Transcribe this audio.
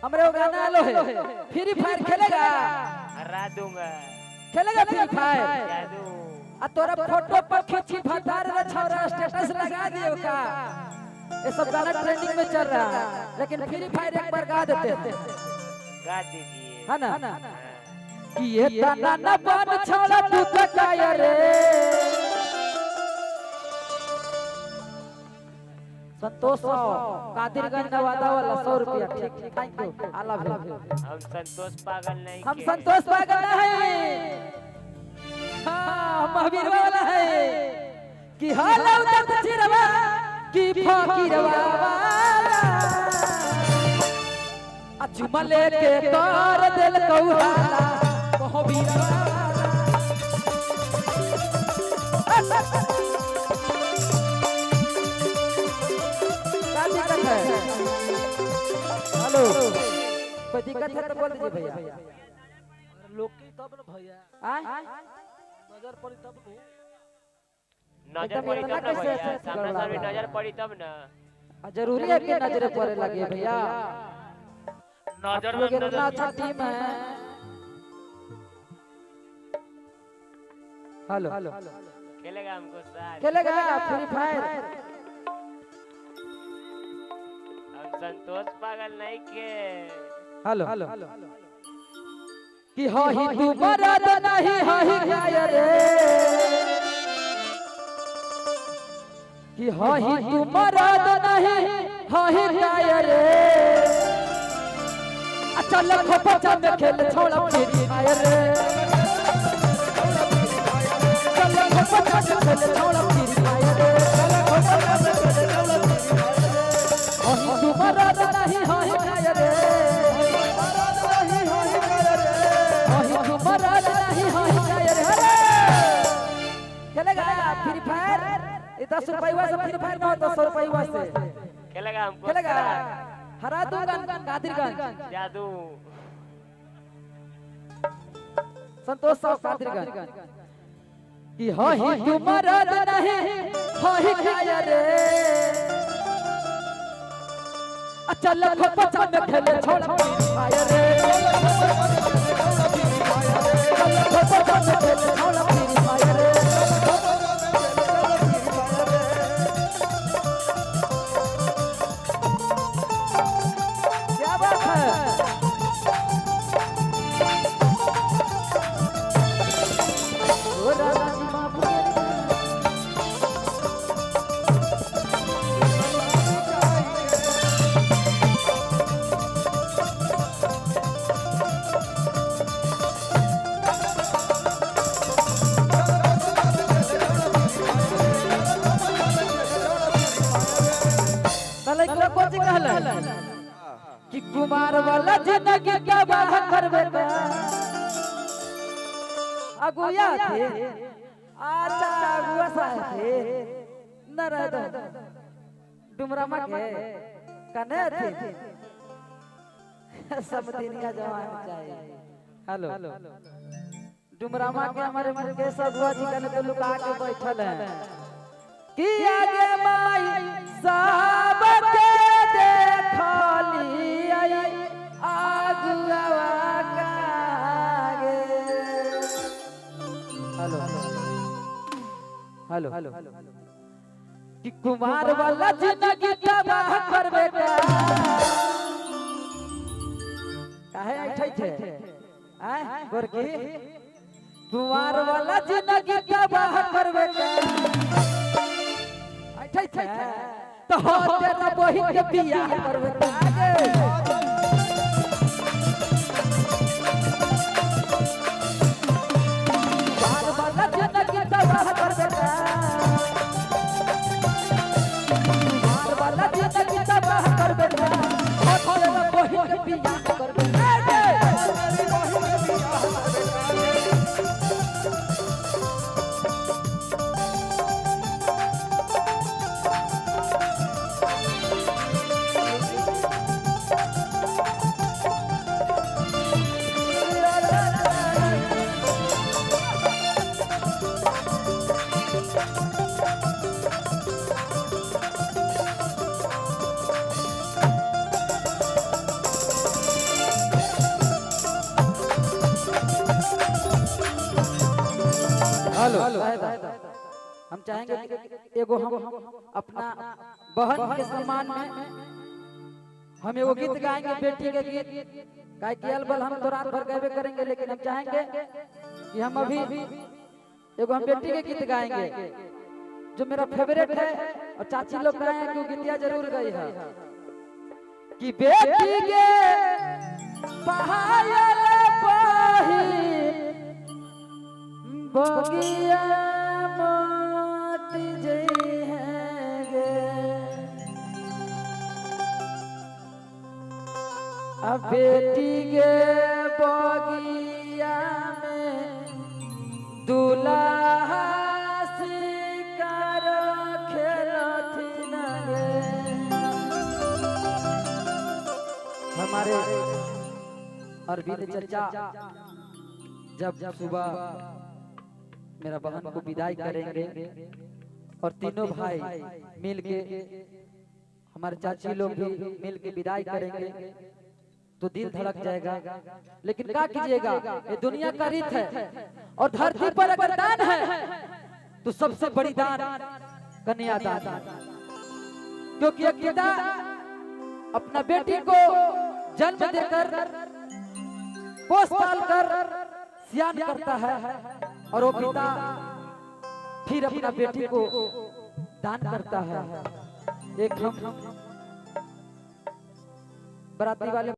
हमरे वो गाना आलो है फ्री फायर खेलेगा हरा दूंगा खेलेगा फ्री फायर जादू आ तोरा फोटो पर खींची भतार रे छोरा स्टेटस लगा दियो का। ये सब गाना ट्रेंडिंग में चल रहा है लेकिन फ्री फायर एक बार गा देते हैं। गा दीजिए है ना कि ये तना न बन छोड़ा तू तो काय रे। संतोष कादिरगंज नवादा वाला 100 रुपया ठीक thank you I love you. हम संतोष पागल नहीं, हम संतोष पागल नहीं, हाँ महावीर वाला है कि हालाउ दर्द चिरवा कि फकीरवा वाला अचुमा लेके कर दिल कौहाला महावीरवा वाला। क्या दिक्कत है? हेलो कोई दिक्कत है तो बोल दीजिए भैया। लोकी तब न भैया नजर पड़ी तब न, नजर पड़ी तब न भैया, सामने सामने नजर पड़ी तब न। जरूरी है कि नजर पड़े लगे भैया। नजर में इतना अच्छा टीम है। हेलो खेलेगा हमको साथ, खेलेगा फ्री फायर। हम संतोष पागल नहीं के। हेलो कि हो ही तू मरद नहीं हो ही गाय रे, कि हो ही तू मरद नहीं हो ही गाय रे। अच्छा लखो पचा में खेल छोड़ा फ्री फायर रे, चल लखो पचा में खेल छोड़ा फ्री फायर रे, हो ही तू मरद नहीं हो ही गाय रे, खेलेगा फ्री फायर। ये 10 रुपया से फ्री फायर ना हो 10 रुपया से खेलेगा हमको, खेलेगा हरा दूंगा कादिरगंज जादू संतोष साहब कादिरगंज कि हो ही तू मरद नहीं हो ही गाय रे। अच्छा लखो पचा में खेले छोड़ा फ्री फायर रे, लखो पचा में खेले छोड़ा फ्री फायर रे। क्या बात है? ओ राजा जी माफ कर। कि कुमार वाला जिंदगी क्या बात करबे अगुया थे आचा अगुआ सा थे न रह दो डुमरामा के कने थे सब दुनिया जवान चाहिए। हेलो डुमरामा के हमारे मुकेश अगुआ जी कने तो लुका के बैठल है कि आगे माई सब के देखली आई आगुआ कागे। हेलो हेलो कि कुमार वाला जिंदगी तबाह करबे का काहे ऐठै थे आय गोरकी कुमार वाला जिंदगी तबाह करबे का ऐठै थे तो हो तेरा बहिन के बियाह करबे आगे। बार वाला जिंदगी तबाह करबे का, बार वाला जिंदगी तबाह करबे का, हो तेरा बहिन के बियाह करबे आगे। हेलो, हम चाहेंगे कि एगो हम अपना बहन के सम्मान में हम एगो गीत गाएंगे, बेटी के गीत। काहे कि अलबल हम तो रात भर गावे करेंगे, लेकिन हम चाहेंगे कि हम अभी एगो हम बेटी के गीत गाएंगे जो मेरा फेवरेट है, और चाची लोग गाए हैं कि वो गीतिया जरूर गई है कि बेटी के पायल पहिन बगिया मोती जइहेंगे, अब बेटी के बगिया में दूल्हा शिकार खेलथिन गे। हमारे अरविंद चचा जब सुबह मेरा बहन को विदाई करेंगे और तीनों भाई मिल के, हमारे चाची लोग भी मिल के विदाई करेंगे तो दिल धड़क जाएगा। लेकिन क्या कीजिएगा, ये दुनिया का रीत है, और धरती पर अगर दान है तो सबसे बड़ी दान कन्यादान, क्योंकि एक पिता अपना बेटी को जन्म देकर पोस पाल कर सियान करता है, और वो पिता फिर अपना बेटी को दान करता है। एक हम बराती वाले